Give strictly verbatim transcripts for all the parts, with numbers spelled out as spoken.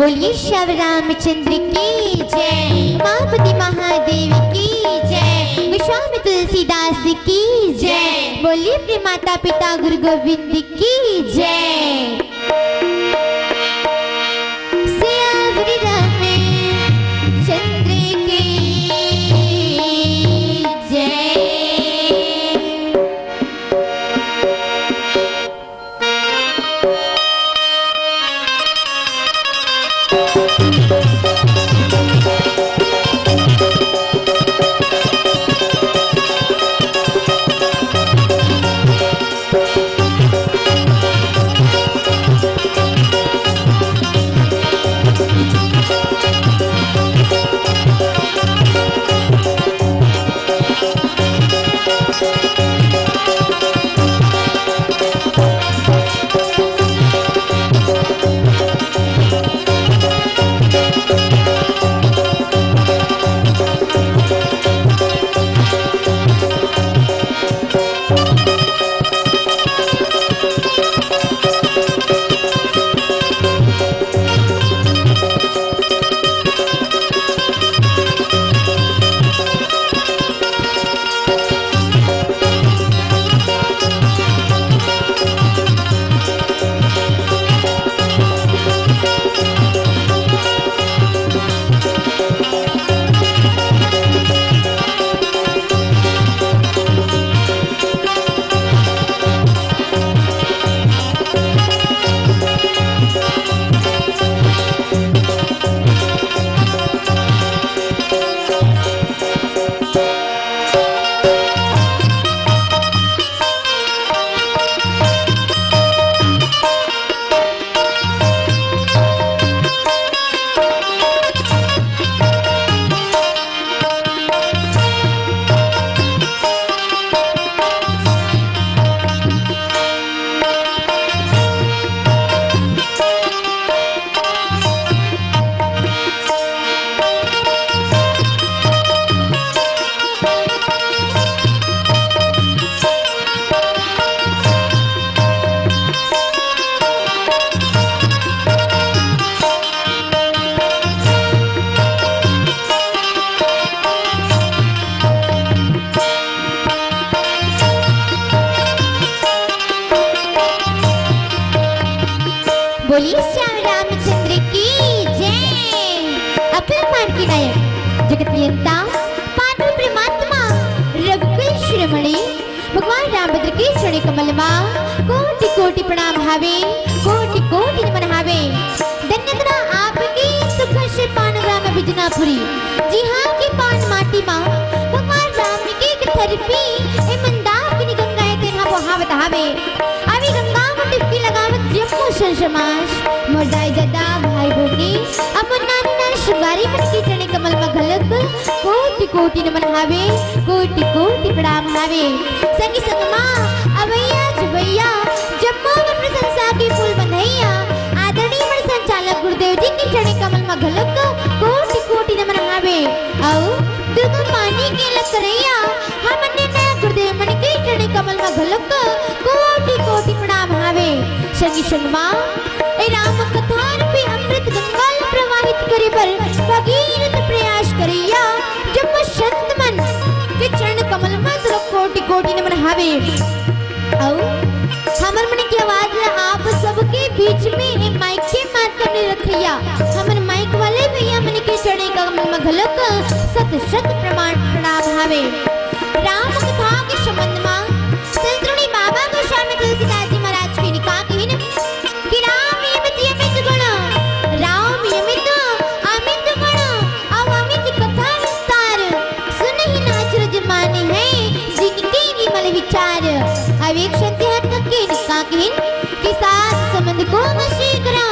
बोलिए श्याम रामचंद्र की जय, उमापति महादेव की जय, गोस्वामी तुलसीदास की जय। बोलिए अपने माता पिता गुरु गोविंद की जय। श्याम रामचंद्र की जय। बोलिए श्याम रामचंद्र की जय। अखिल ब्रह्मांड के नायक, जगत नियंता, पांडु परमात्मा, रघुकुल शिरोमणि, भगवान रामभद्र के चरण कमल मा कोटि कोटि प्रणाम हावे, कोटि कोटि नमन हावे। धन्य धरा आपके सुख से पान ग्राम बिजनापुरी, जिहाँ के पान माटी मा भगवान राम के एक थरपी ए मंदाकिनी गंगा हे तेन हा बोहावत हावे। अभी गंगा मा डुबकी लगावत जम्मो संत समाज, मोर दाई ददा, भाई बहिनी, अउ मोर नानी नान संगवारी मन के चरण कमल मा घलोक कोटि कोटि नमन हावे, कोटि कोटि प्रणाम हावे। संगी संगमा, अवैया जुवैया, जम्मो मन प्रशंसा के फूल बंधैया, आदरणीय मन संचालक गुरुदेव जी के चरण कमल मा घलोक कोटि कोटि नमन हावे। अउ दुख पानी के लकरैया, हमन ने नया गुरुदेव मन के चरण कमल मा घलोक कोटि कोटि प्रणाम हावे। संगी संगमा, ए राम कथा रूपी अमृत गंगा ल प्रवाहित करे बर भगीरथ प्रयास करैया जम्मो संत मन के चरण कमल मा तोला कोटि कोटि नमन हावे। अउ हमर मन के आवाज ला आप सबके बीच में ए माइक के माध्यम ले रखैया हमर माइक वाले भैया मन के चरण कमल मा घलोक शत शत प्रमाण प्रणाम हावे। राम कथा के संबंध मा संतरुणी बाबा गोस्वामी तुलसीदास जी महाराज के निका कहिन कि राम यमित यमित गुण, राम यमित अमित गुण, अउ अमित कथा विस्तार, सुनहिं न अचरज मानहिं जिनके विमल विचार। अउ एक संत हर तक के निका कहिन कि साध संबंध को वशीकरण,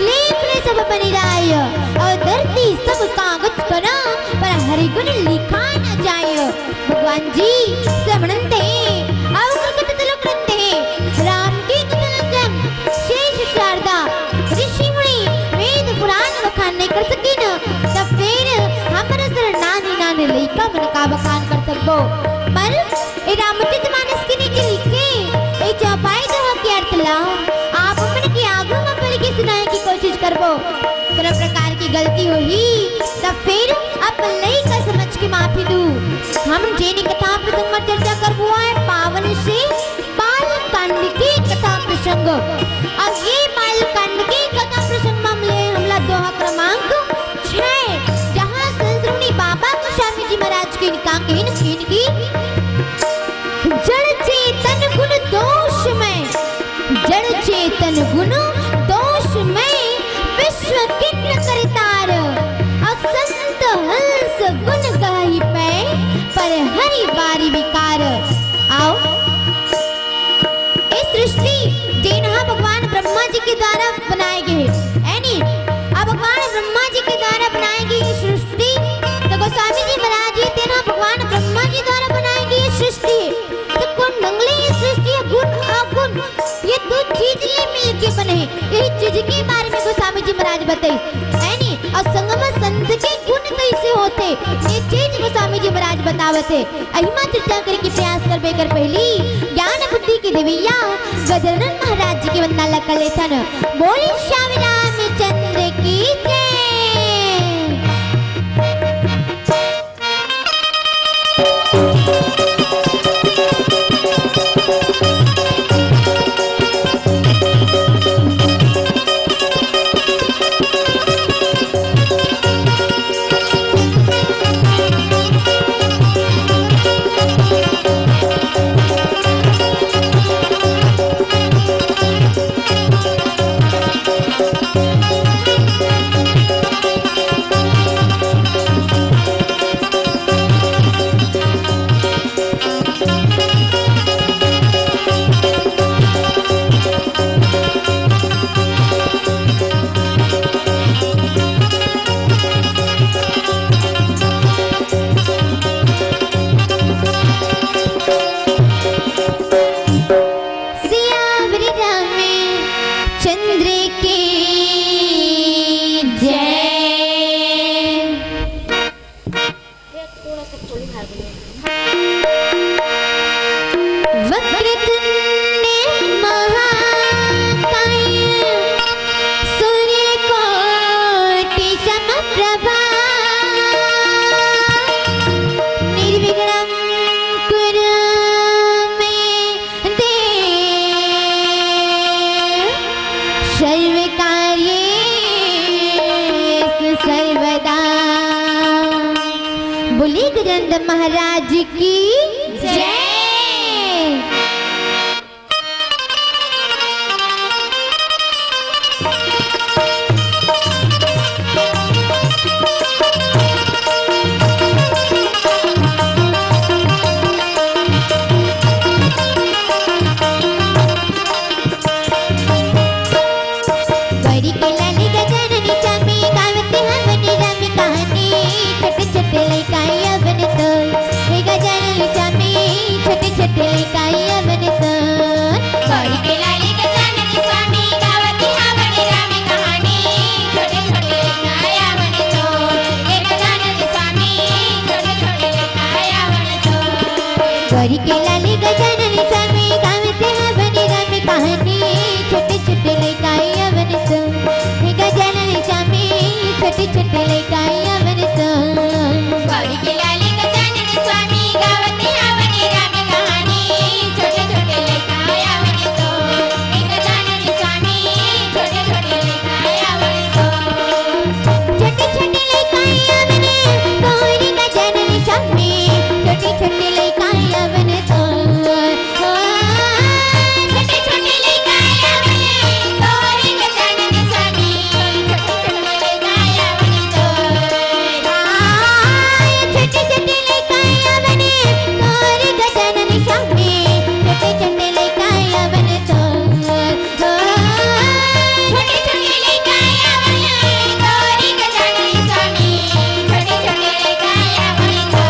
लेख ले सब बनि राय, अउ धरती सब कागज करा, पर हरि गुण लिखा न जाय। भगवान जी श्रवणंते अउ कृत तिलक रंते, राम के कथन सम शेष शारदा ऋषि मुनि वेद पुराण बखान नइ कर सकिन, त फेर हमर असन नानी नानी लइका मन का बखान कर सकबो। पर ए रामचरित मानस के नीचे लिखे ए चौपाई दोहा के अर्थ ला आप मन के आगू म पढ़ के सुनाए के कोशिश करबो। हम जेन कथा प्रसंग म चर्चा करबो आय पावन श्री बाल कांड के कथा प्रसंग। अब ये बाल कांड के कथा प्रसंग म हमले हमला दोहा क्रमांक छह, जहाँ संतमुनि बाबा गोस्वामी जी महाराज के इनका कहिन, कहिन की जड़ चेतन गुण दोष में, जड़ चेतन गुण दोष में, विश्व किन्न करतार। असंत हंस गुण गाहि पै, पर हरि बारि विकार। आओ, ये सृष्टि जेन ह भगवान ब्रह्मा जी के द्वारा बनाए गए हे, है नी? अब भगवान ब्रह्मा जी के द्वारा बनाए गए ये सृष्टि, तो गोस्वामी जी महाराज जी तेन ह भगवान ब्रह्मा जी द्वारा बनाए गए ये सृष्टि हे। तो कोन ढंग ले ये सृष्टि हे? गुण अवगुण, ये दो चीज ले मिल के बने हे। यही चीज के बारे में गोस्वामी जी महाराज बताई, है नी? और संगम संत के गुण कैसे होते, ये चीज गोस्वामी जी महाराज बतावत हे। अहिमा चर्चा करे के प्रयास करबे कर पहली ज्ञान बुद्धि के देवैया गजानन महाराज जी के वंदना ला कर लेथन। बोल श्याम रामचंद्र की जय। सियावर रामचंद्र की जय। वक्रतुंड महाकाय सूर्यकोटि समप्रभा निर्विघ्नं कुरु मे देव सर्व कार्येषु सर्वदा। बोलिए गजानन महाराज की जय। गौरी के लाली गजानन स्वामी, गावत हवन राम कहानी। छोटे छोटे लइका आवन तो, हे गजानन स्वामी, छोटे छोटे लइका आवन तो। गौरी के लाली गजानन स्वामी, गावत हवन राम कहानी। छोटे छोटे लइका आवन तो, हे गजानन स्वामी, छोटे छोटे लइका आवन तो। गौरी के लाली गजानन स्वामी, गावत हवन राम कहानी। छोटे छोटे लइका आवन तो, हे गजानन स्वामी, छोटे छोटे लइका आवन तो। गौरी के लाली गजानन स्वामी, गावत हवन राम कहानी। छोटे छोटे लइका आवन तो, हे गजानन स्वामी, छोटे छोटे लइका आवन तो। छोटे छोटे लइका आवन, गौरी गजानन स्वामी, छोटे छोटे लइका आवन तो। छोटे छोटे लइका आवन, गौरी गजानन स्वामी, छोटे छोटे लइका आवन तो। छोटे छोटे लइका आवन, गौरी गजानन स्वामी, छोटे छोटे लइका आवन तो। छोटे छोटे लइका आवन, गौरी गजानन स्वामी, छोटे छोटे लइका आवन तो।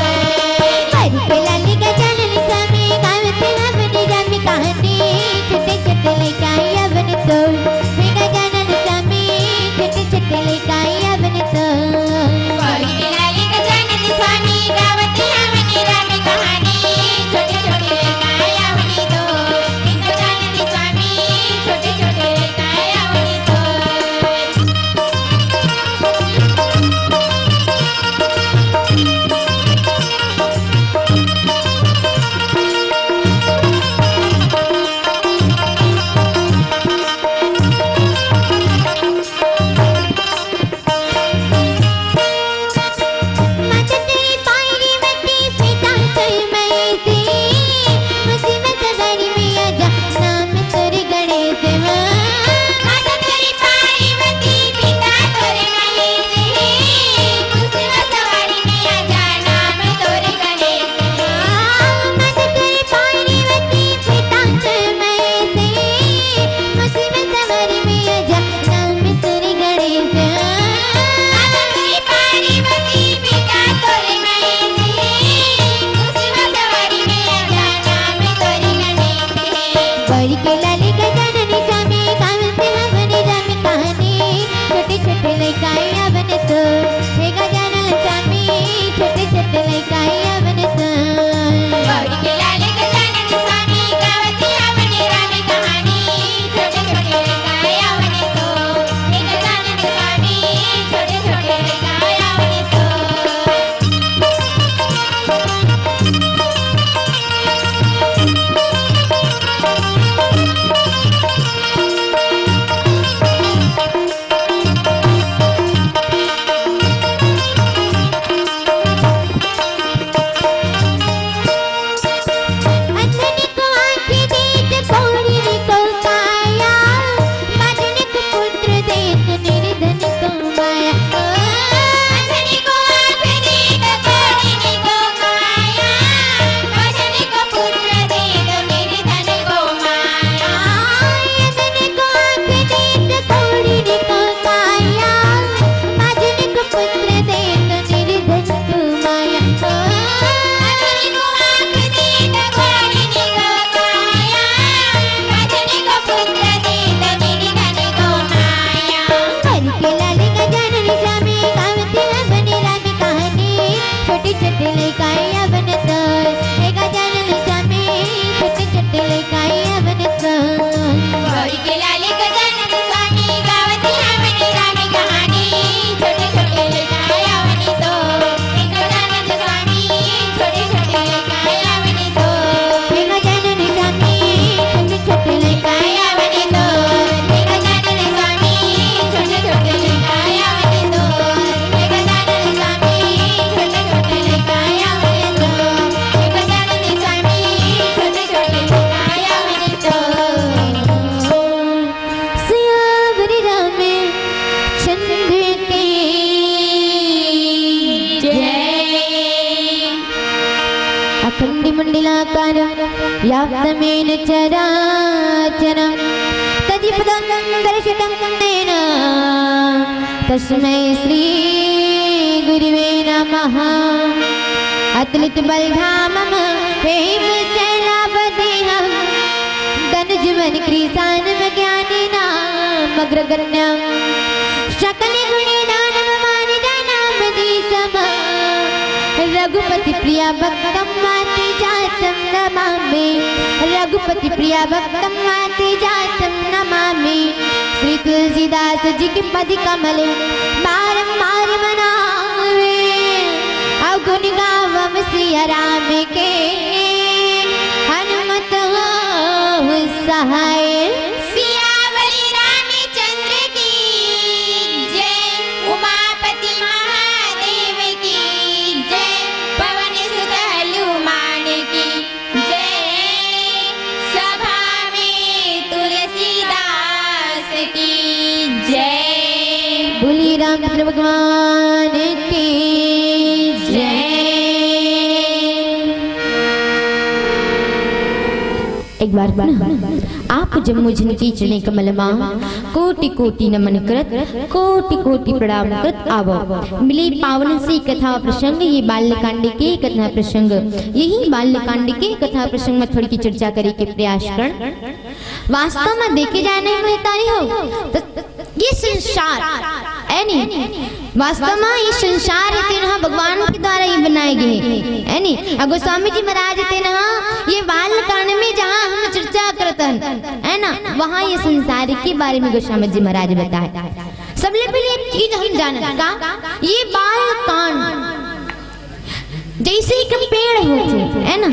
गौरी के लाली गजानन स्वामी, गावत हवन राम कहानी। छोटे छोटे लइका आवन तो, हे गजानन स्वामी, छोटे छोटे लइका आवन तो। गौरी के लाली गजानन स्वामी, गावत हवन राम कहानी। छोटे छोटे लइका व्याप्तमेन चराचरं तदिपदं दर्शितं तेन तस्मै श्री गुरुवे नमः। अतुलित बलधामं हेम शैलावदेहं दनुजवनकृशानुम ज्ञानिनामग्रगण्यं सकलगुणेनानवमानितानामधीशं रघुपति प्रिय भक्तं मातु जातं नमामि। रघुपति प्रिय भक्तं मातु जातं नमामि। श्री तुलसीदास जी के पद कमल बारंबार मनावे, अवगुण गावम सिया राम के, हनुमत हो सहाय। सियावर रामचंद्र की जय, उमापति महादेव की जय, पवन सुत हनुमान की जय, सभा में तुलसीदास की जय। बोलिए रामचंद्र भगवान की जय। एक बार पुनः आप जम्मो झन के चरणे कमल मा कोटि कोटि नमन करत, कोटि कोटि प्रणाम करत आवो। मिले पावन से कथा प्रसंग, ये बालकांड के कथा प्रसंग, यही बालकांड के कथा प्रसंग में थोड़ी की चर्चा करे के प्रयास करन। वास्तव में देखे जाए नहीं महतारी हो, तो ये संसार, है नी? वास्तव में ये संसार हे तेन हा भगवान के द्वारा ही बनाए गए हे, है नी? अउ गोस्वामी जी महाराज हे तेन हा ये बालकांड में जहाँ हम चर्चा करत हन, है ना, वहाँ ये संसार के बारे में गोस्वामी जी महाराज बताए। सबले पहले एक चीज हम जानत का, ये बालकांड जैसे एक पेड़ होथे, है ना,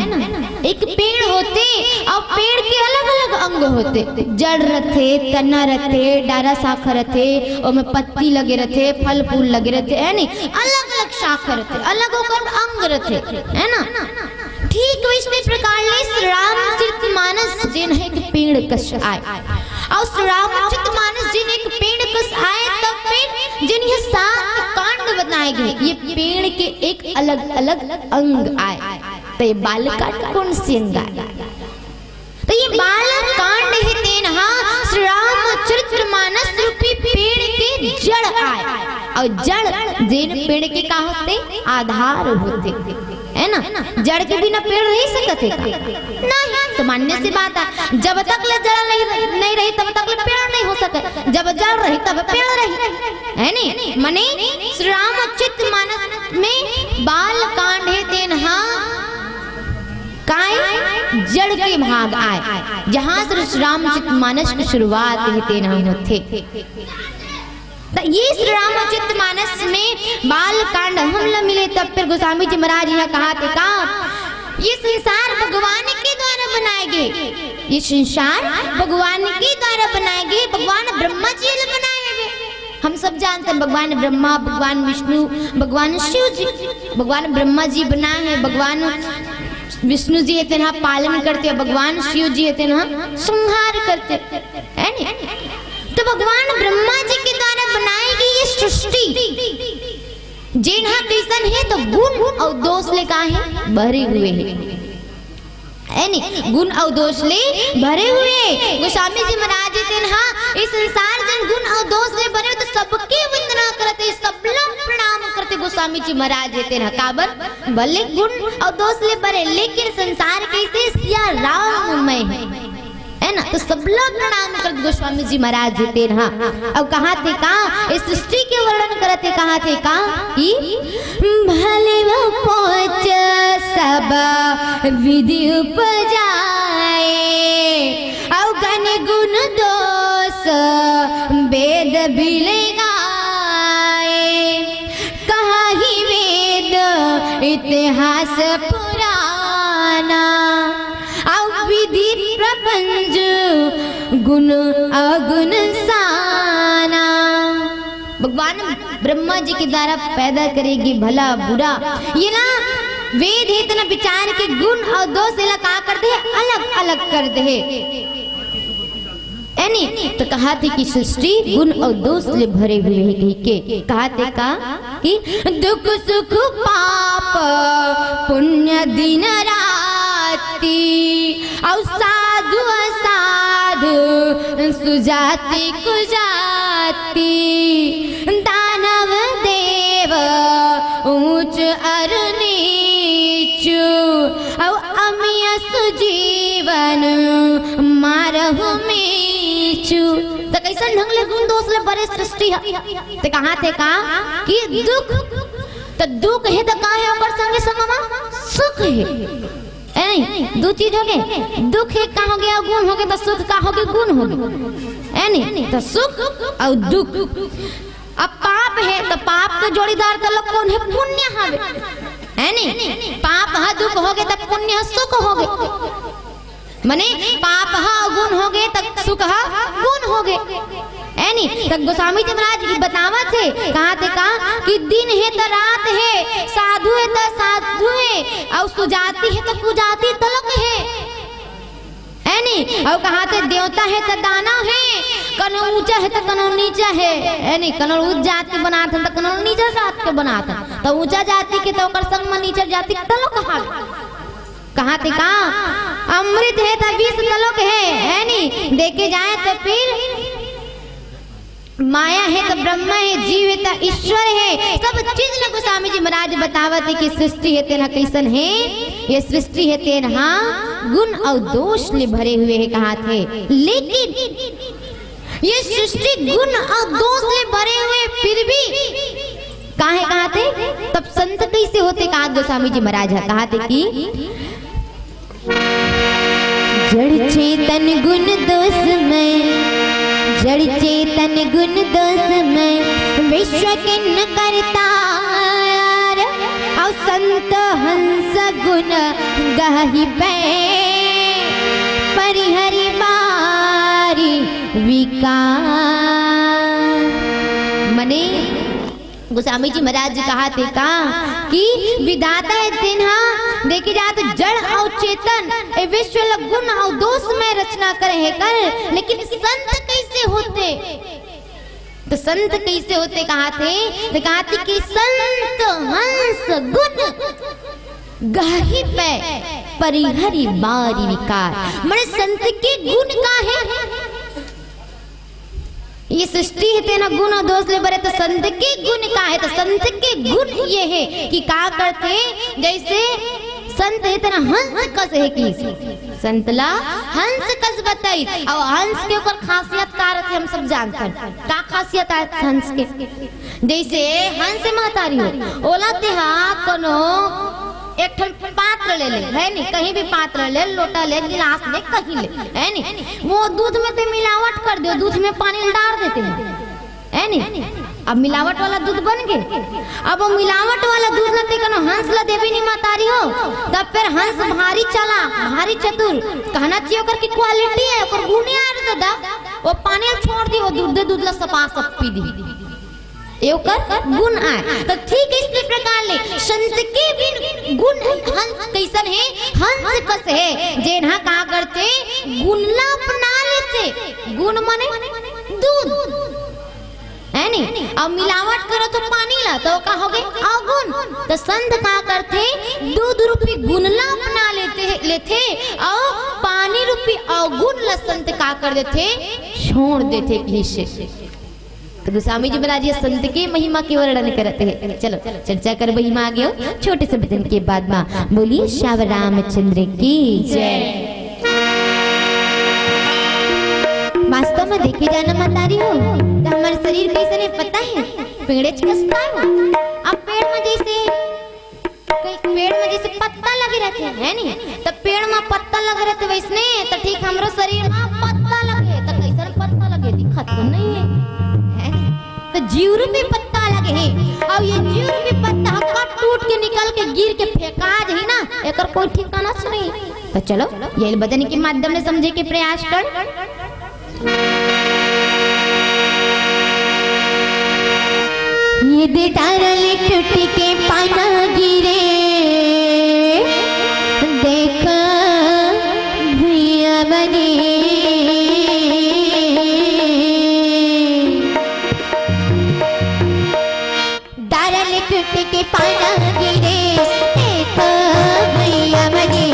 एक पेड़ होथे अउ पेड़ के अलग-अलग अंग होथे, जड़ रथे, तना रथे, डारा शाखा रथे, ओमे पत्ती लगे रथे, फल फूल लगे रथे, है नी, अलग-अलग शाखा रथे, अलग ओकर अंग रथे, है ना। ठीक वैसने प्रकार ले श्री रामचरित मानस जेन ह एक पेड़ कस आय, अउ श्री रामचरित मानस जेन एक पेड़ कस आय, तब फिर जेन ये सात कांड बताए गए, ये पेड़ के एक अलग-अलग अंग आय। तो ये बालकांड कौन से अंग आय? तो ये बालकांड हे तेन हा श्री रामचरित मानस रूपी पेड़ के जड़ आय। अउ जड़ जेन पेड़ के का होथे? आधार होथे, है ना? जड़ के बिना पेड़ रह सकत हे का? नहीं, सामान्य सी बात हे। जब तक ले जड़ नहीं, नहीं रही, तब तक ले पेड़ नहीं हो सके। जब जड़ रही, तब पेड़ रही, है नी? मने श्री रामचरित मानस में बालकांड हे तेन हा काय? जड़ के भाग आय, जहाँ से श्री रामचरित मानस की शुरुआत हे तेन हा होथे। त ये श्री रामचरित मानस में बालकांड हमला मिले, तब फिर गोस्वामी जी महाराज यहाँ कहाथे का, ये संसार भगवान के द्वारा बनाए गए, ये संसार भगवान के द्वारा बनाए गए, भगवान ब्रह्मा जी ने बनाए गए। हम सब जानत हन भगवान ब्रह्मा, भगवान विष्णु, भगवान शिव जी। भगवान ब्रह्मा जी बनाए हे, भगवान विष्णु जी हे तेन हा पालन करथे, भगवान शिव जी हे तेन हा संहार करथे, है नी? तो भगवान ब्रह्मा जी के द्वारा बनाई गई ये सृष्टि, जेन हा कइसन हे, तो गुण अउ दोष ले का हे? भरे हुए हे, है नी? गुण अउ दोष ले भरे हुए। गोस्वामी जी महाराज हे तेन हा ये संसार जेन गुण अउ दोष ले भरे, तो सबके वंदना करत हे, सब ला प्रणाम करत हे गोस्वामी जी महाराज हे तेन हा। काबर? भले गुण अउ दोष ले भरे, लेकिन संसार कइसे? सिया राममय हे, है ना? तो सब ला प्रणाम करत गोस्वामी जी महाराज हे तेन हा। अउ कहाथे का, इस सृष्टि के वर्णन करत हे, कहाथे का कि भले वो पहुँच सब विधि उपजाए, अउ गन गुन दोष भेद बिले गाए। कहा ही वेद इतिहास पुराना, अउ विधि प्रपंच गुण अगुण साना। भगवान ब्रह्मा जी के द्वारा पैदा करे गे भला बुरा, ये ना वेद हे तेन हा विचार के गुण अउ दोष एला का कर दे हे? अलग अलग कर दे हे। है नी? तो कहाथे कि सृष्टि गुण अउ दोष ले भरे हुए हे कहिके। कहाथे का कि दुख सुख पाप पुण्य दिन राति, अउ साधु असाधु, सुजाति कुजाति, दानव देव ऊंच अरु नीचु, अउ अमियस जीवन मारहु मीचु। त कइसन ढंग ले गुन दोष ले भरे सृष्टि हे। त कहाथे का कि दुख, त दुख हे त का हे ओकर संगे संग मा सुख हे। ए नहीं, दू चीज होगे। दुख एक का होगे अउ गुन होगे, त सुख का होगे, गुन होगे। ए नहीं, त सुख अउ दुख। अब पाप हे, त पाप के जोड़ीदार तलक कोन हे? पुण्य हवे। ए नहीं, पाप ह दुख होगे, त पुण्य ह सुख होगे। मने पाप ह गुन होगे, त सुख ह गुन होगे। ए नहीं, त गोस्वामी जी महाराज जी बतावत हे, कहाथे का कि दिन हे त रात हे, साधु हे त साधु हे, अउ सुजाति हे त कुजाति तलक हे। ए नहीं, अउ कहाथे देवता हे त दानव हे, कनो ऊंचा हे त कनो नीचा हे। ए नहीं, कनो ऊंच जाति के बनात हे त कनो नीचा जाति के बनात हे, त ऊंचा जाति के त ओकर संग म नीचा जाति के तलक हावे। कहाथे का अमृत हे त विष तलक हे, ए नहीं, देखे जाए त फिर माया हे त ब्रह्मा हे, जीव हे त ईश्वर हे। सब चीज ल गोस्वामी जी महाराज बतावत हे कि सृष्टि हे तेन ह कइसन हे, ये सृष्टि हे तेन ह गुन अउ दोष ले भरे हुए हे कहाथे। लेकिन ये सृष्टि गुन अउ दोष ले भरे हुए फिर भी काहे कहाथे? तब संत कइसे होथे कहाथे गोस्वामी जी महाराज ह? कहाथे कि जड़ चेतन गुन दोष में, जड़ चेतन गुन दोष में, विश्व किन करतार, अउ संत हंस गुन गहि पै, परिहरि बारी विकार। मने गोस्वामी जी महाराज जी कहाथे का कि विधाता हे तेन ह देखे जात जड़ अउ चेतन, ए विश्व ल गुन अउ दोष में रचना करे हे कर, लेकिन संत कइसे होथे? त संत कइसे होथे कहाथे? त कहाथे कि संत हंस गुन गहि पै, परिहरि बारी विकार। मने संत के गुन का हे? ये सृष्टि हे तेन ह गुन अउ दोष ले भरे, त संत के गुन का हे? त संत के गुन ये हे कि का करथे, जइसे संत हे तेन ह हंस कस हे कि संत ला हंस कस बताइस, अउ हंस के ओकर खासियत का रथे हम सब जानथन। का खासियत आय हंस के? जइसे हंस महतारी हो, ओला तेहा कोनो एक ठन पात्र ले ले, हे नी, कहीं भी पात्र ले, लोटा ले, गिलास ले, कहीं ले, हे नी, वो दूध में ते मिलावट कर दे, दूध में पानी डाल देते हैं, हे नी। अब मिलावट वाला दूध बन गे। अब वो मिलावट वाला दूध ला ते कोनो हंस ला देबे नी महतारी हो, तब फिर हंस भारी चालाक, भारी चतुर कहना चाहिए, ओकर की क्वालिटी है, ओकर गुण है, अरे दादा, वो पानी ला छोड़ दी, वो दूध दे, दूध ला सपा सप पी दी। ये ओकर गुण आय। तो ठीक इसी प्रकार ले संत के भी गुण हंस कइसन हे, हंस कस हे, जेन ह का करथे, गुण ला अपना लेथे। गुण माने दूध, हे नी? अउ मिलावट करो तो पानी ला, तो का होगे? अवगुण। तो संत का करथे, दूध रूपी गुण ला अपना लेथे, लेथे, अउ पानी रूपी अवगुण ला संत का कर देथे, छोड़ देथे। तो गोस्वामी जी महाराज ये संत के महिमा के वर्णन करत हे। चलो, चर्चा कर महिमा आगे हो, छोटे से भजन के बाद मा। बोलिए श्याम रामचंद्र की जय। वास्तव में देखे जाना महतारी हो, तो हमारे शरीर कइसन हे पता हे? पेड़ेच कस ताय। अब पेड़ में जइसे कई पेड़ में जइसे पत्ता लगे रहिथे, हे नी? त पेड़ में पत्ता लगे रहिथे वइसने, त ठीक हमरो शरीर में पत्ता लगे, त कइसन पत्ता लगे? दिखत तो नइ हे, हे नी? त जीव रूपी पत्ता लगे हे, अउ ये जीव रूपी पत्ता ह कट टूट के निकल के गिर के फेंका जही ना, एकर कोई ठिकाना च नइ हे। त चलो, ये भजन के माध्यम ले समझे के प्रयास कर। ये दे डारा ले टूट के पाना गिरे, देख भुइया बने। डारा ले टूट के पाना गिरे, देख भुइया बने।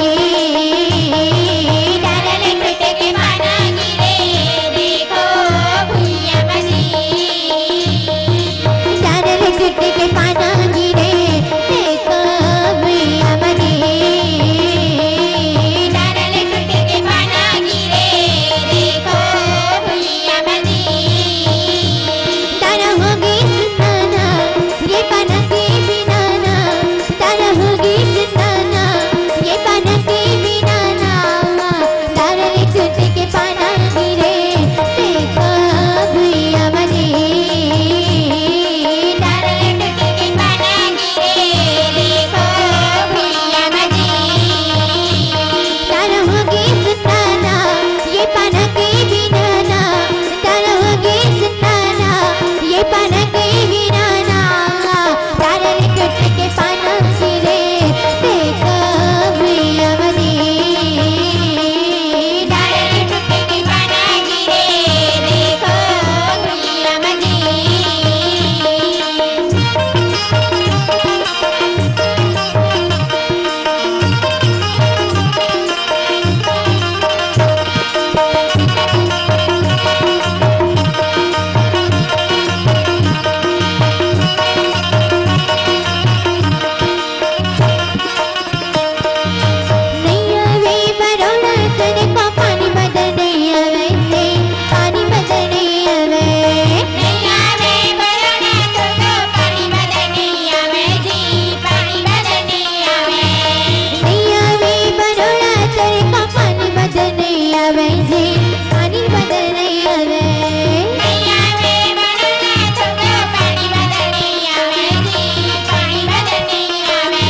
आवे जी, पानी बदल नहीं आवे। नैया में बरना छोटो पानी बदल नहीं आवे जी, पानी बदल नहीं आवे।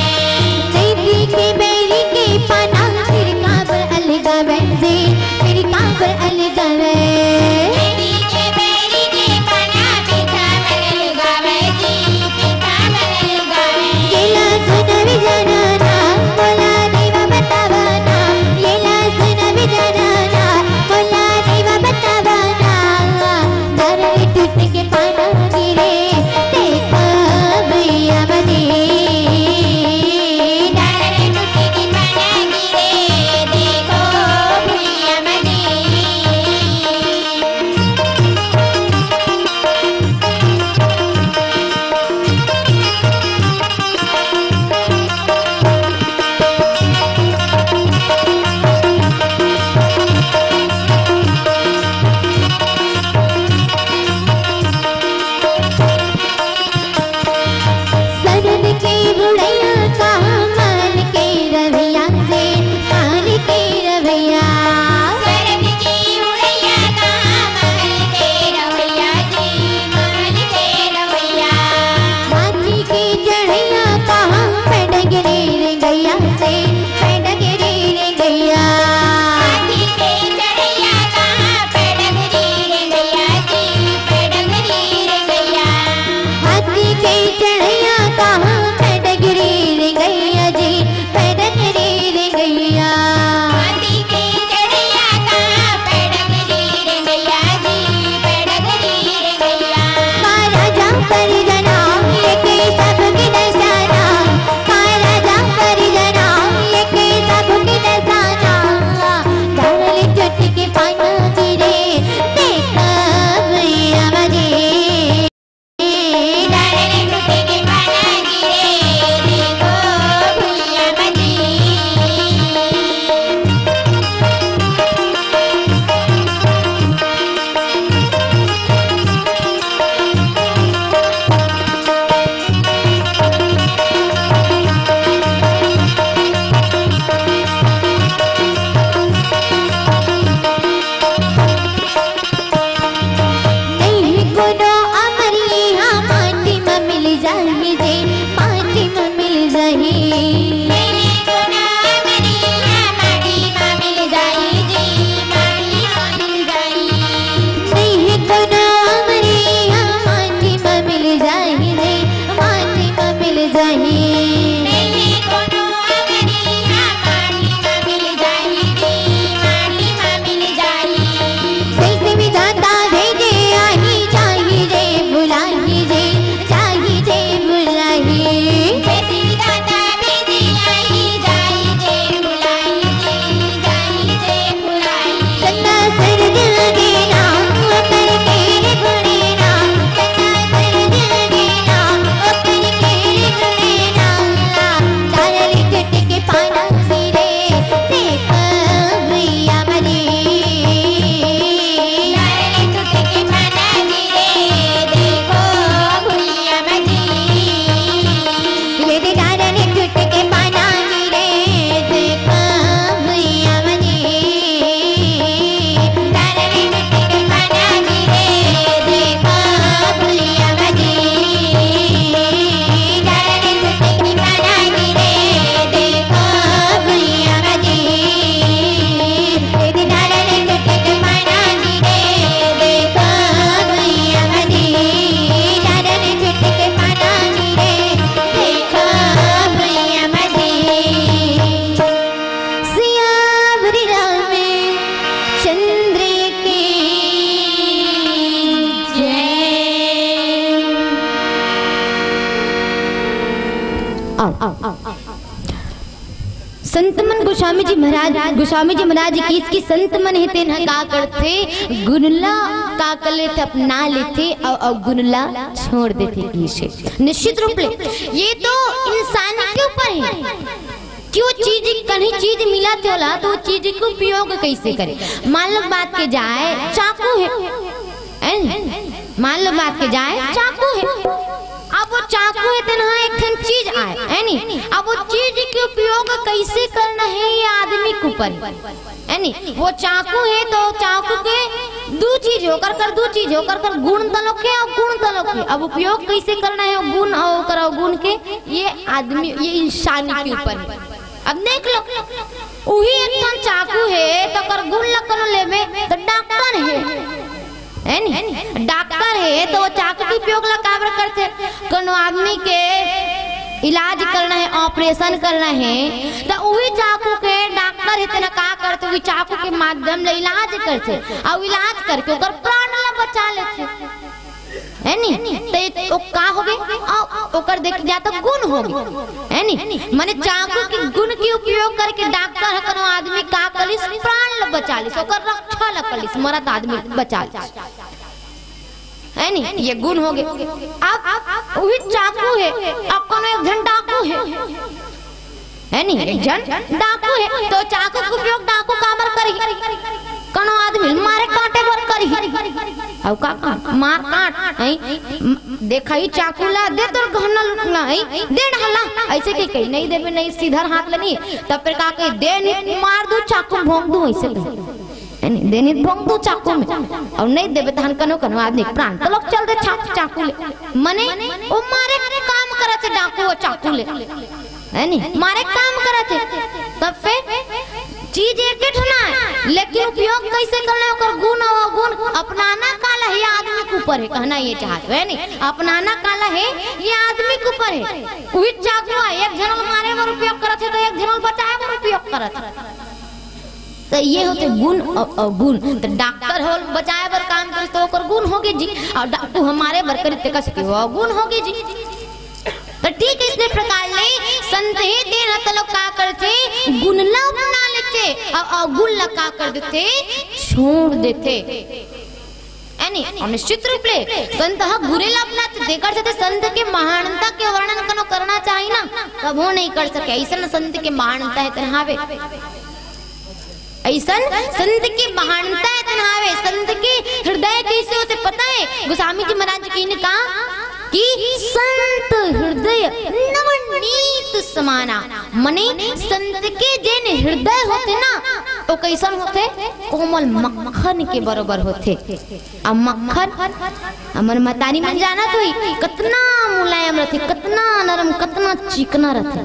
चैती के बैरी के पाना फिर काबर अलगावे जी, फिर काबर अलगावे। चैती के बैरी के पाना फिर काबर अलगावे जी, फिर काबर अलगावे। गेला सुनवी जाना ना, बोला देवा बतावा ना। गेला सुनवी जाना ना, बोला देवा बतावा ना। तारे टूट के पाना गिरे, देखो भुइया मजी। तारे टूट के पाना गिरे, देखो भुइया मजी। सरद के बुढ़ैया कहाँ महल के रवैया जी, महल के रवैया। सरद के बुढ़ैया कहाँ महल के रवैया जी, महल के रवैया। हाथी के चढ़ैया कहाँ पैडगरी रे गैया जी, पैडगरी रे गैया। हाथी के चढ़ैया कहाँ पैडगरी रे गैया जी, पैडगरी रे गैया। हाथी के चढ़ैया कहाँ पैडगरी रे गैया जी, पैडगरी रे गैया। हाथी के चढ़ैया कहाँ पैडगरी रे गैया जी, पैडगरी रे गैया। का राजा परिजना, ये के सबके दर्शाना। का राजा परिजना, ये के सबके दर्शाना। डाल चुटकी पाना गिरे, देखो भुइया मजी। डाल चुटकी पाना गिरे, देखो भुइया मजी। नहीं कोनो अमरी हा माटी म मिल जाही जे, माटी म मिल जाही। नहीं कोनो अमरी हा माटी म मिल जाही जे, माटी म मिल जाही। नहीं कोनो अमरी हा माटी म मिल जाही जे, माटी म मिल जाही। नहीं कोनो अमरी हा माटी म मिल जाही जे, माटी म मिल जाही। जैसे विधाता भेजे आही जाही जे बुलाही जे, जाही जे बुलाही। जैसे विधाता भेजे आही जाही जे बुलाही जे, जाही जे बुलाही। चंदा सूरज उगे ना, ओकर के रे बुड़े ना। चंदा सूरज उगे ना, ओकर के रे बुड़े ना। डाल चुटकी पाना गिरे, देखो भुइया मजी। डाल चुटकी पाना गिरे, देखो भुइया मजी। ये दे डाल चुटकी पाना गिरे, देखो भुइया मजी। डाल चुटकी पाना गिरे, देखो भुइया मजी। सियावर रामचंद्र की जय। आओ, आओ, आओ, आओ। संत मन गोस्वामी जी महाराज, गोस्वामी जी महाराज की इसकी संत मन हे तेन ह का करथे, गुन ला का कर लेथे, अपना लेथे अउ, अउ गुन ला छोड़ देथे। किसे निश्चित रूप ले ये तो इंसान के ऊपर हे कि वो चीज, कहीं चीज मिलत हे ओला तो वो चीज के उपयोग कैसे करे। मान लो बात के जाए चाकू हे, हैं? मान लो बात के जाए चाकू हे, अब वो चाकू हे, तेन ह एक ठन चीज आय, है नी? अब वो चीज के उपयोग कइसे करना हे, ये आदमी के ऊपर हे, है नी? वो चाकू हे, तो चाकू के दू चीज हे, ओकर कर दू चीज हे, ओकर कर गुण तलोक हे अउ गुण तलोक हे। अब उपयोग कइसे करना हे, वो गुण अउ ओकर अवगुण के, ये आदमी, ये इंसान के ऊपर हे। अब देख लो, उही एक ठन चाकू हे, त ओकर गुण ल कोनो लेबे, त डॉक्टर हे, है नी? डॉक्टर हे, त वो चाकू के उपयोग ल काबर करथे? कोनो आदमी के इलाज करना हे, ऑपरेशन करना हे, त उही चाकू के डॉक्टर हे, तेन का करथे? उही चाकू के माध्यम ले इलाज करथे, अउ इलाज करके ओकर प्राण ल बचा लेथे, है नी? त ये ओ का होगे? अउ ओकर देखे जाय त गुण होगे, है नी? माने चाकू के गुण के उपयोग करके डॉक्टर ह कोनो आदमी का करिस? प्राण ल बचा लिस, ओकर रक्षा ल करिस, मरत आदमी ल बचा लिस, है नी? ये गुण होगे। अब उही चाकू हे, अब कोनो एक झन डाकू हे, है नी? एक झन डाकू हे, त चाकू के उपयोग डाकू काबर करही? कोनो आदमी ल मारे काटे बर करही। अउ का, का? मार काट, हैं? म-, देखा ही चाकू ला, दे तोर गहना ल, हैं? दे डहर ला। अइसे कहिके, नइ देबे, नइ, सीधा हाथ ले नइ। तब फेर का कही? दे नइ, मार दूं, चाकू भोंक दूं, अइसे कही। है नी? दे नइ, भोंक दूं चाकू में। अउ नइ देबे, तहन कोनो कोनो आदमी प्राण तलोक चल दे चा-, चाकू ले। मने ओ मारे काम करत हे डाकू, ओ चाकू ले, है नी? मारे काम करत हे। तब फेर चीज एके ठन आय, लेकिन उपयोग कइसे करना हे, ओकर गुण अउ अवगुण अपनाना काला हे, ये आदमी के ऊपर हे, कहना ये चाहत हे, है नी? अपनाना काला हे, ये आदमी के ऊपर हे। उही चाकू आय, एक झन ल मारे बर उपयोग करत हे, त एक झन ल बचाए बर उपयोग करत हे। त ये होथे गुण अउ, अवगुण। त डॉक्टर ह बचाए बर काम करिस त ओकर गुण होगे जी, अउ डाकू ह मारे बर करिस तेकर सेती वो अवगुण होगे जी। त ठीक इसने प्रकार ले संत हे, तेन ह तलोक का करथे, गुण ल अपना लेथे अउ अवगुण ल का कर देथे, छोड़ देथे। है नी? अउ निश्चित रूप ले संत ह गुरे ल अपनाथे, तेकर सेती संत के महानता के वर्णन कोनो करना चाही ना, कभू नइ कर सके। अइसन संत के महानता हे तेन हावे, अइसन संत के महानता हे तेन हावे। संत के हृदय कइसे होथे पता हे? गोस्वामी जी महाराज जी कहिन का कि संत हृदय नवनीत समाना, मने संत के जेन हृदय होथे ना, ओ कइसन होथे? कोमल मक्खन के बरोबर होथे। अब मक्खन, हमर मतारी मन जानत होही, कतना मुलायम रथे, कतना नरम, कतना चिकना रथे,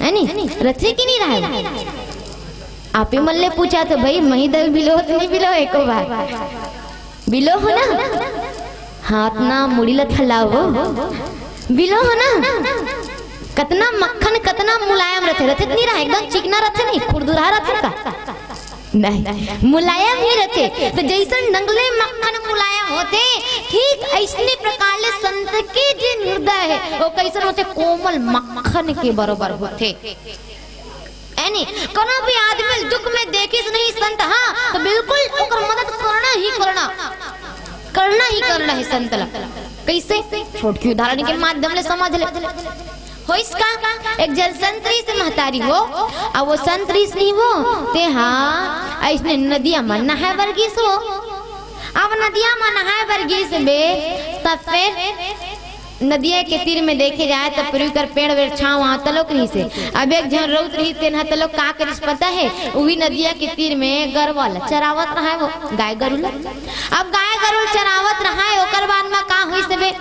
है नी? रथे कि नइ राहय? आपे मन ले पूछत हों भाई, मही दल बिलो हो त नइ बिलो हो एको बार? बिलो हो ना? हाथ ना मुड़ी ल थलाओ, बिलो हो ना? कतना मक्खन, कतना मुलायम रथे, रथे त नइ राहय? एकदम चिकना रथे, नइ खुरदुरहा रथे का? नहीं, मुलायम ही रथे। त जइसन नंगले मक्खन मुलायम होथे, ठीक अइसने प्रकार ले संत के जेन हृदय हे, ओ कइसन होथे? कोमल मक्खन के बरोबर होथे। है नी? कोनो भी आदमी ल दुख में देखिस नहीं संत, हाँ, त बिल्कुल ओकर मदद करना ही करना, करना ही करना हे संत ल। कइसे? छोटकी उदाहरण के माध्यम ले समझ ले। होइस का, एक झन संत रहिस हे महतारी हो, अउ वो संत रहिस नहीं वो, ते हा अइसने नदिया म नहाए बर गिस वो। अब नदिया म नहाए बर गिस बे, तब फेर नदिया के तीर में देखे जाय त पूर्वी कर पेड़ वेड़ छांव वहां तलोक रहिस हे। अब एक झन रउत रहिस, तेन ह तलोक का करिस पता हे? उही नदिया के तीर में गरवा ल चरावत रहाय वो, गाय गरु ल। अब गाय गरु ल चरावत रहाय, ओकर बाद म का होइस बे?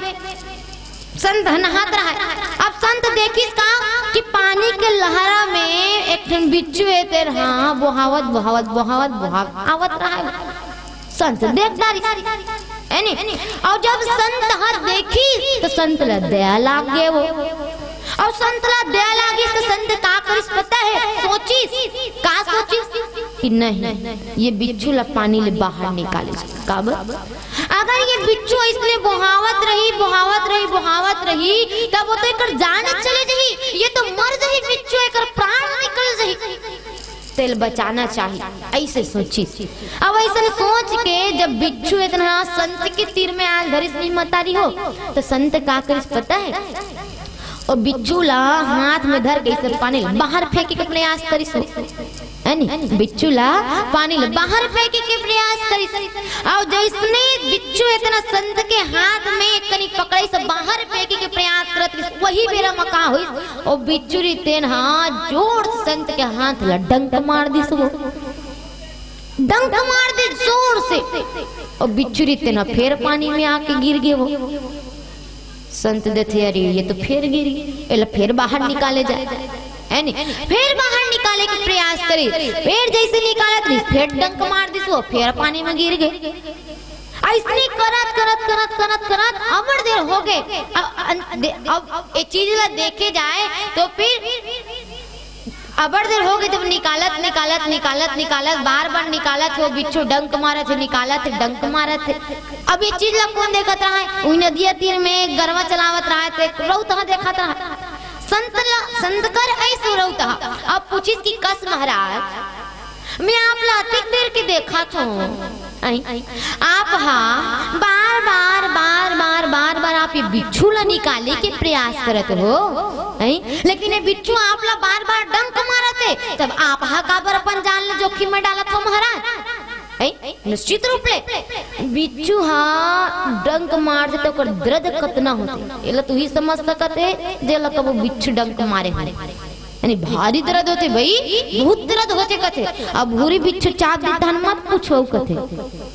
संत ह नहात रहाय। अब संत देखिस का कि पानी के लहरा में एक ठन बिच्छू हे, तेन ह बोहावत, बोहावत, बोहावत, बोहावत आवत रहाय। संत देख डारिस, है नी? अउ जब संत ह देखिस, त संत ल दया लाग गे वो। अउ संत ल दया लागिस, त संत का करिस पता हे? सोचिस, का सोचिस? कि नहीं, ये बिच्छू ल पानी ले बाहर निकाले जाए। काबर? अगर ये बिच्छू अइसने बोहावत रही, बोहावत रही, बोहावत रही, तब वो तो एकर जान चले जाही, ये तो मर जाही बिच्छू, एकर प्राण निकल जाही। तेला बचाना चाही, अइसे सोचिस। अब अइसन सोच के जब बिच्छू एतना संत के तीर में आय ल धरिस नहीं मतारी हो, त संत का करिस पता हे? ओ बिच्छू ला हाथ में धर के अइसे पानी ल बाहर फेंके के अपने आस करिस हो। है नी? बिच्छू ला पानी ला बाहर फेंके के प्रयास करिस। अउ जइसने बिच्छू इतना संत के हाथ में कनी पकड़ाइस, बाहर फेंके के प्रयास करत रहिस, वही बेरा म का होइस, ओ बिच्छू रिहिस तेन हा जोर से संत के हाथ ला डंक मार दिस। वो डंक मार दे जोर से, ओ बिच्छू रिहिस तेन हा फेर पानी में आके गिर गे। वो संत देथे, "अरे, ये तो फेर गिर गे, एला फेर बाहर निकाले जाए।" है नी? फेर बाहर निकाले के प्रयास करे, फेर जइसे निकालत रहिस, फेर डंक मार दिस, वो फेर पानी में गिर गे। अइसने करत, करत, करत, करत, करत अबड़ देर हो गे। अब, अन-, दे-, अब ए चीज ला देखे जाए तो फिर अबड़ देर हो गे, जब निकालत, निकालत, निकालत, निकालत, बार-बार निकालत हे, वो बिच्छू डंक मारत हे, निकालत हे, डंक मारत हे। अब ए चीज ला कोन देखत रहय? उही नदिया तीर में गरवा चलावत रहय, ते रउत हा देखत रहय। संत ल-, संत कर अइसे रउत हा। अब पूछिस कि कस महाराज, मैं आप ला अतेक देर के देखत हंव, अई, आप हा बार-बार, बार-बार, बार-बार आप ये बिच्छू ला निकाले के प्रयास करत हो, अई, लेकिन ये बिच्छू आप ला बार-बार डंक मारत हे, तब आप हा काबर अपन जान ला जोखिम में डालत हो महाराज? अई, निश्चित रूप ले बिच्छू हा डंक मारथे त ओकर दर्द कतना होथे, एला तुही समझ सकत हे, जेला कबो बिच्छू डंक मारे होही। यानी भारी दर्द होथे भाई, बहुत दर्द होथे कथे। अब भूरी बिच्छू चाब दे तहन मत पूछो कथे,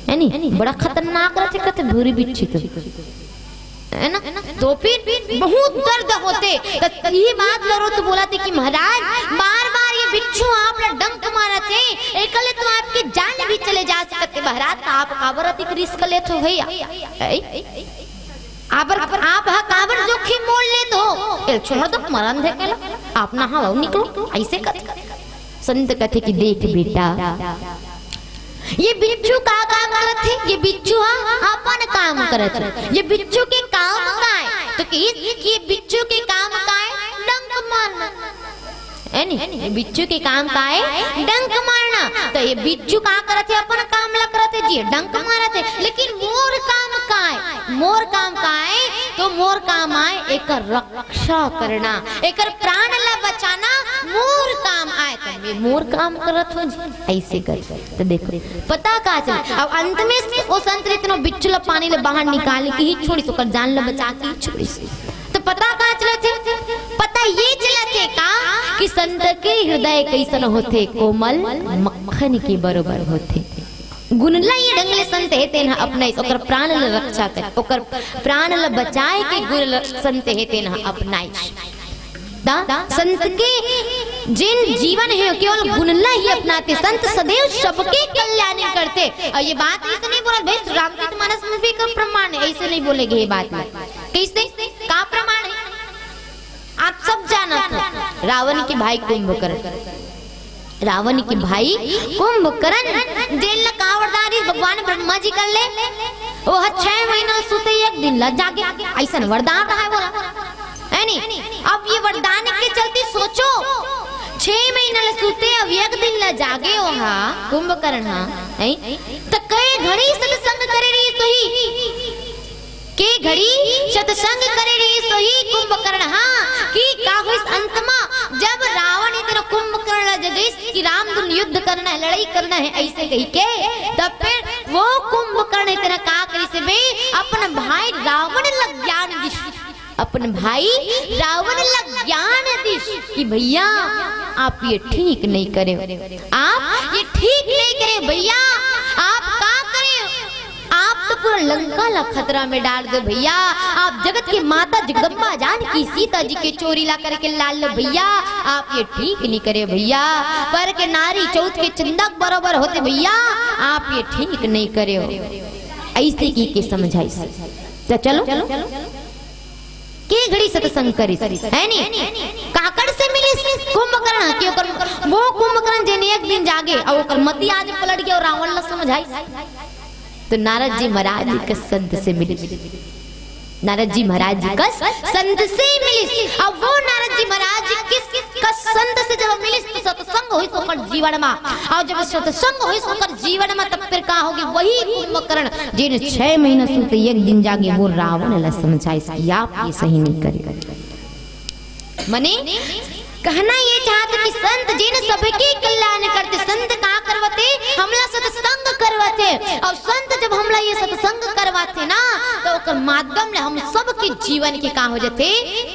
है नी? बड़ा खतरनाक रथे कथे भूरी बिच्छू तो, है ना? तो फिर बहुत दर्द होथे। तो ये बात ला रउत बोलथे कि महाराज, बार-बार ये बिच्छू आप ला डंक मारत हे, एकले तो आपके जान भी चले जा सकत हे महाराज, तो आप काबर अतिक रिस्क लेत हो भैया? ऐ? आप, आप हा काबर जोखिम मोल लेत हो? ए, छोड़ दो, मरन दे के ला, आप नहाओ निकलो, अइसे कथे। संत कथे कि देख बेटा, ये बिच्छू का काम करत हे? ये बिच्छू हा अपन काम करत हे। ये बिच्छू के काम का हे? तो कि, कि ये बिच्छू के काम का हे? डंक मारना। है नी? ये बिच्छू के काम का हे? डंक मारना। तो ये बिच्छू का करत हे? अपन काम ला करत हे जी, डंक मारत हे। लेकिन मोर काम का हे? मोर काम का हे? तो मोर काम आय एकर रक्षा करना, एकर प्राण ला बचाना मोर काम आय। तो मैं मोर काम करत हंव जी, अइसे कर। तो देखो, पता का चले? अब अंत में वो संत रिहिस तेन हा बिच्छू ला पानी ले बाहर निकाल के ही छोड़िस, ओकर जान ला बचा के ही छोड़िस। तो पता का चलथे? पता ये चलथे का कि संत के हृदय कइसन होथे? कोमल मक्खन के बरोबर होथे। गुन ला ये ढंग ले संत हे तेन हा अपनाइस, ओकर प्राण ला रक्षा करे, ओकर प्राण ला बचाए के गुन ला संत हे तेन हा अपनाइस। त संत के जेन जीवन हे केवल गुन ला ही अपनाथे। संत सदैव सबके कल्याण करथे। अउ ये बात अइसे नइ बोलत भाई, रामचरित मानस मूवी का प्रमाण हे, अइसे नइ बोले गे ये बात ला। कइसे? का प्रमाण हे? आप सब जानत हो, रावण के भाई कुंभकर्ण, रावण के भाई कुंभकर्ण, जेन ला का वरदान रिहिस भगवान ब्रह्मा जी कर ले, वो हा छह महीना सूते, एक दिन ला जागे, अइसन वरदान रहा हे बोला, है नी? अब ये वरदान के चलते सोचो, छह महीना ला सूते, अब एक दिन ला जागे वो हा, कुंभकर्ण हा, हैं? त कई घड़ी सत्संग करे रिहिस होही, के घड़ी सत्संग करे रिहिस होही कुंभकर्ण हा, कि का होइस अंत मा, जब रावण इतना कुंभकर्ण ला जगाइस कि रामधुन युद्ध करना हे, लड़ाई करना हे, अइसे कहिके, तब फिर वो कुंभकर्ण इतना का करिस बे, अपन भाई रावण ला ज्ञान दिस, अपन भाई रावण ला ज्ञान दिस कि भैया, आप ये ठीक नइ करे हो, आप ये ठीक नइ करे हो भैया, आप का करे हो? आप तो पूरा लंका ला खतरा में डाल दे भैया। आप जगत के माता जगदम्बा जानकी सीता जी के चोरी ला करके लान लो भैया। आप ये ठीक नइ करे हो भैया। पर के नारी चौथ के चंदा के बरोबर होथे भैया। आप ये ठीक नइ करे हो। अइसे कहिके समझाइस। त चलो। के घड़ी सत्संग करिस, है नी? काकर से मिलिस? कुंभकर्ण। कि ओकर, वो कुंभकर्ण जेन एक दिन जागे अउ ओकर मति आज पलट गे अउ रावण ला समझाइस। तो नारद जी महाराज जी कस संत से मिलिस। नारद जी महाराज जी कस संत से मिलिस। अब वो नारद जी महाराज जी किस, कस संत से जब मिलिस तो सत्संग होइस ओकर जीवन मा। अउ जब सत्संग होइस ओकर जीवन मा तब फिर का होगे? वही कुंभकर्ण जेन छह महीना सूते एक दिन जागे वो रावण ला समझाइस कि आप ये सही नइ करे। मने कहना ये चाहत कि संत जिन सबके कल्याण करथे। संत का करवाथे? हमला सत्संग करवाथे। अउ संत जब हमला ये सत्संग करवाथे ना, त ओकर माध्यम ले हम सबके जीवन के का हो जाथे?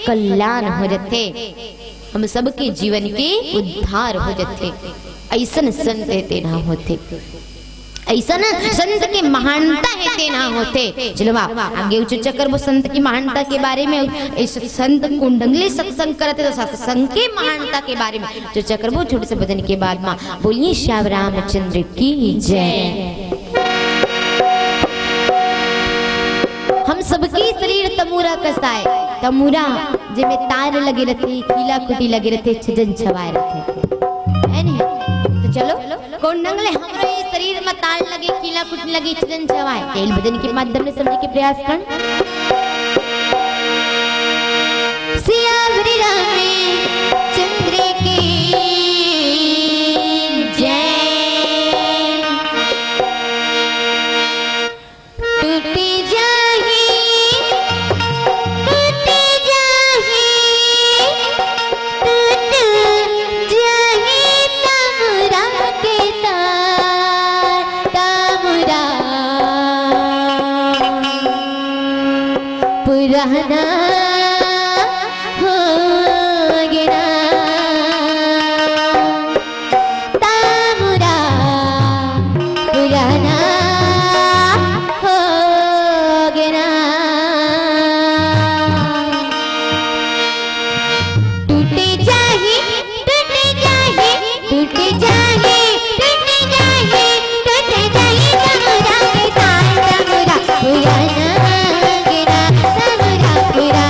कल्याण हो जाथे। हम सबके जीवन के उद्धार हो जाथे। अइसन संत हे तेन ह होथे। अइसन संत के महानता हे तेन ह होथे। चलो बा, आगे चर्चा करबो संत की महानता के बारे में। इस संत कोन ढंग ले सत्संग करत हे, त सत्संग के महानता के बारे में चर्चा करबो छोटे से भजन के बाद मा। बोलिए श्याम रामचंद्र की जय। हम सबके शरीर तमूरा कस आय, तमूरा जेमे तार लगे रथे, कीला कुटी लगे रथे, छजन छवाय रथे, है नहीं? तो चलो, कोन ढंग ले हमरो ये शरीर में तार लगे, कीला कुटी लगे, छजन छवाय, तेल भजन के माध्यम ले समझे के प्रयास कर। सियावर रामचंद्र की जय। टूट जाही, टूट जाही, टूट जाही तमरा के तार, तमरा पुराना हो गया। तमरा पुराना हो गया। टूट जाही, टूट जाही, टूट जाही, टूट जाही, टूट जाही तमरा के तार, तमरा पुराना हो गया, तमरा पुराना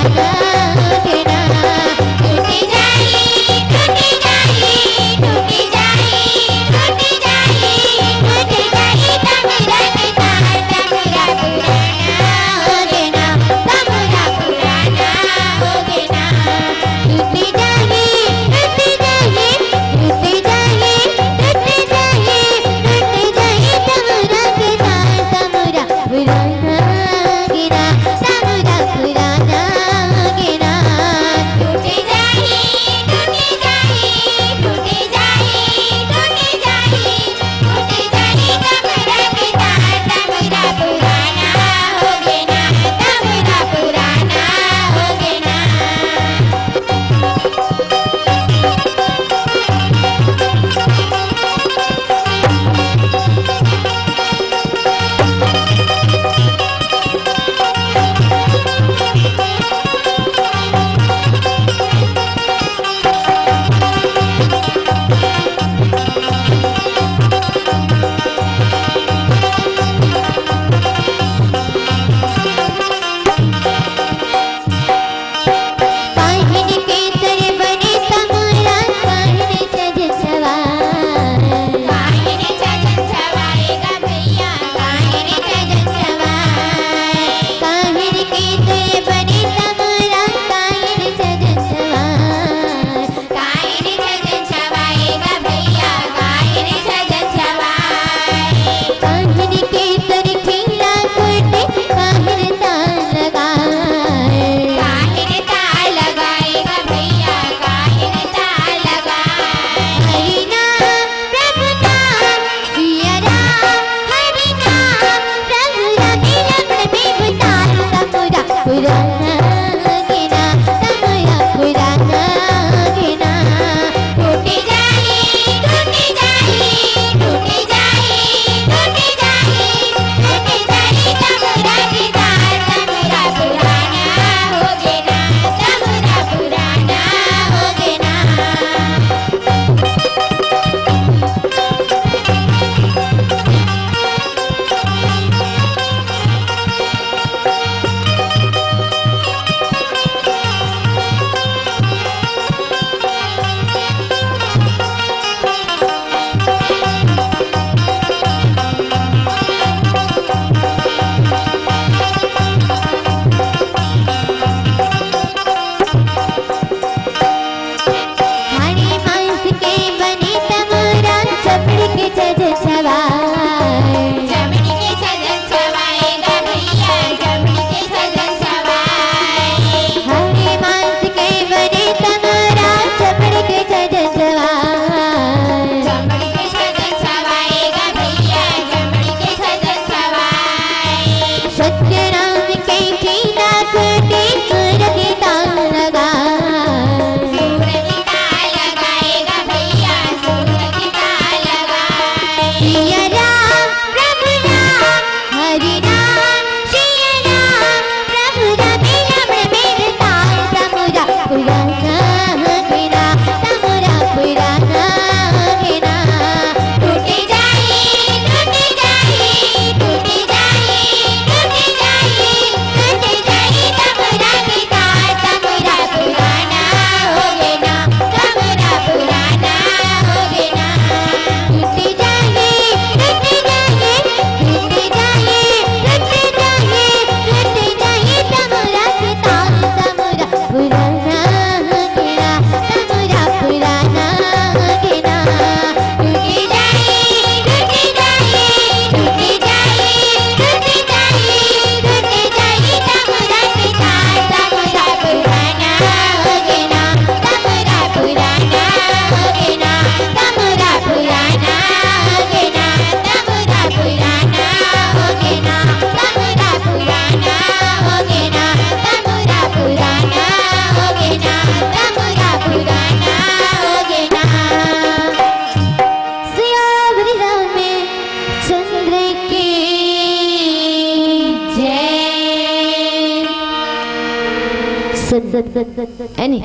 है नी?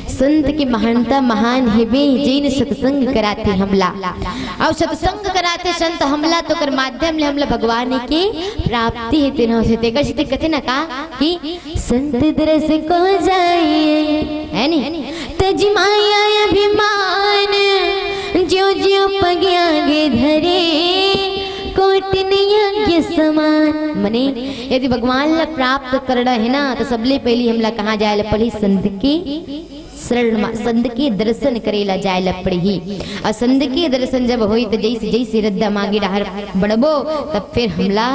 संत के महानता महान हेबे, जेन सत्संग कराथे हमला। अउ सत्संग कराथे संत हमला, तो ओकर माध्यम ले हमला भगवान के प्राप्ति हे, तेन होथे। तेकर सेती कथे ना का कि संत दरस को जाय, है नी? तजि माया अभिमान, ज्यों ज्यों पग आगे धरे, कोटि न यज्ञ समान। मने यदि भगवान ला प्राप्त करना हे ना, तो सबले पहिली हमला कहाँ जाय ला पड़ही? संत के शरण मा, संत के दर्शन करे ला जाय ला पड़ही। अउ संत के दर्शन जब होही, त जइसे जइसे रद्दा म आगे डहर बढ़बो, तब फेर हमला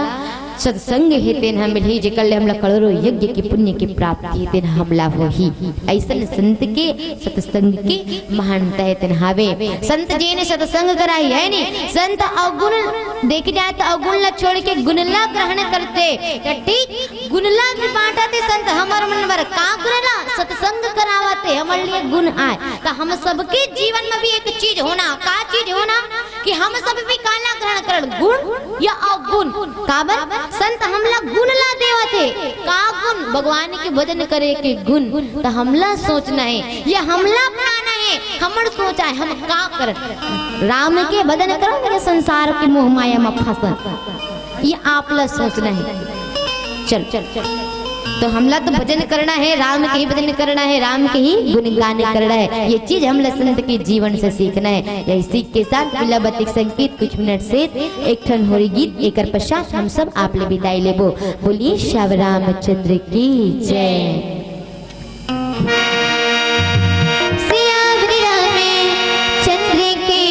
सत्संग हे तेन ह मिलही, जेकर ले हमला करोड़ों यज्ञ के पुण्य के प्राप्ति हे तेन ह हमला होही। अइसन संत के, सत्संग के महानता हे तेन हावे। संत जेन सत्संग कराही, है नी? संत अवगुण देखे जाय त अवगुण ला छोड़ के गुण ला ग्रहण करथे। त ठीक गुण ला भी बांटथे संत हमर मन बर। का गुण ला? सत्संग करावत हे, हमर लिए गुण आय। त हम सबके जीवन में भी एक चीज होना, का चीज होना कि हम सब भी काला ग्रहण करन, गुण या अवगुण। काबर? संत हमला गुण ला देवत हे। का गुण? भगवान के भजन करे के गुण। त हमला सोचना हे, ये हमला अपनाना हे, हमर सोच आय, हम का करन? राम के भजन करन या संसार के मोह माया म फंसन? ये आप ला सोचना हे। चल, चल, चल। तो हमला तो भजन करना हे, राम के ही भजन करना हे, राम के ही गुणगान करना हे। ये चीज हमला संत के जीवन से सीखना हे। यही सीख के साथ बिलावती के संगीत कुछ मिनट से एक ठन होरी गीत, एकर पश्चात हम सब आप ले बिदाई लेबो। बोलिए श्याम रामचंद्र की जय। श्याम रामचंद्र की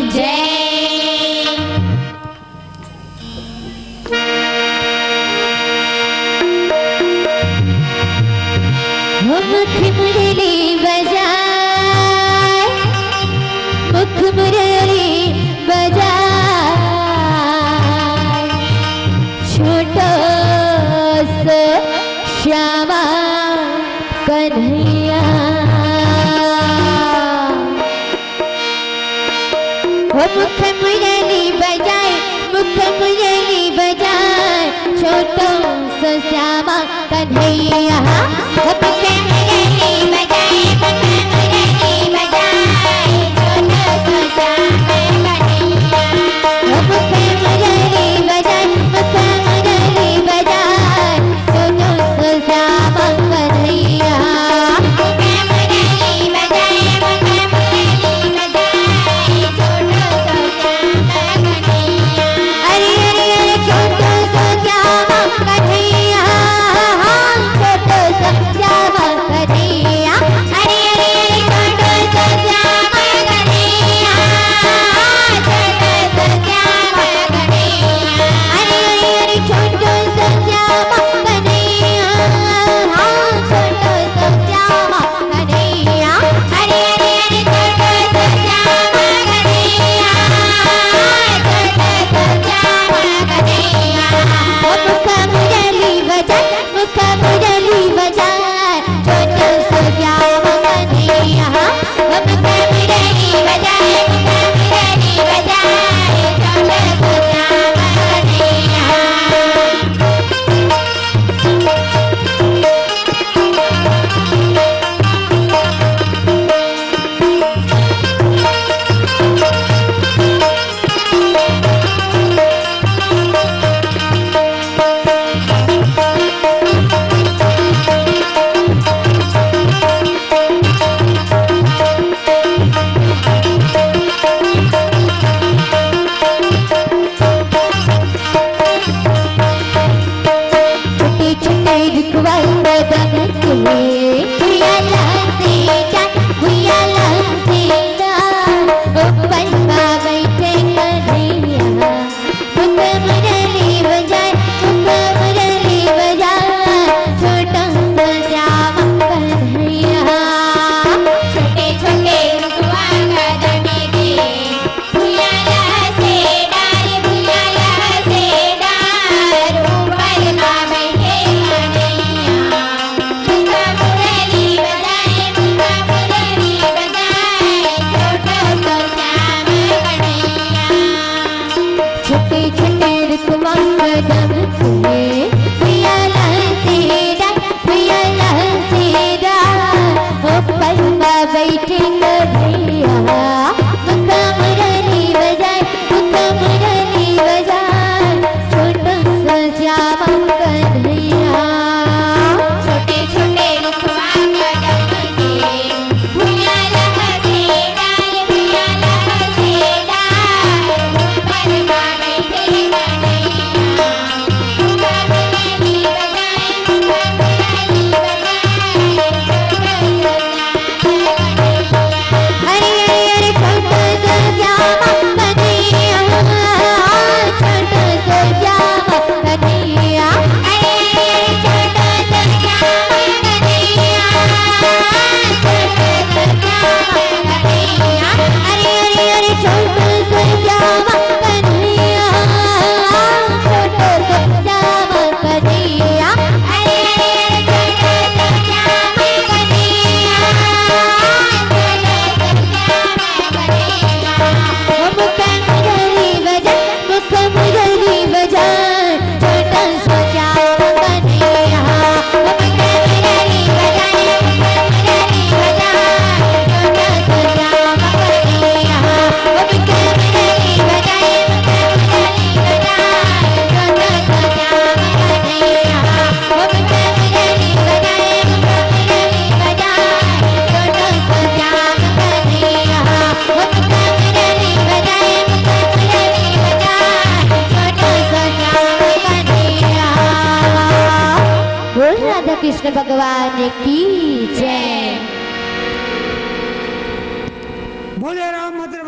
जय। हो मुख मुरली बजाए, मुख मुरली बजाए, छोटो सो श्यामा कन्हैया। हो मुख मुरली बजाए, मुख मुरली बजाए, छोटो सो श्यामा कन्हैया। हो मुख मुरली बजाए, मुख मुरली बजाए, छोटो सो श्यामा कन्हैया। हो मुख मुरली बजाए, मुख मुरली बजाए, छोटो सो श्यामा कन्हैया। अरे, अरे, अरे, छोटो सो श्यामा कन्हैया, हाँ, छोटो सो श्यामा कन्हैया। अरे, अरे, अरे, छोटो सो श्यामा कन्हैया, हाँ, छोटो सो श्यामा कन्हैया। कृष्ण भगवान की जय। बोले रामभद्र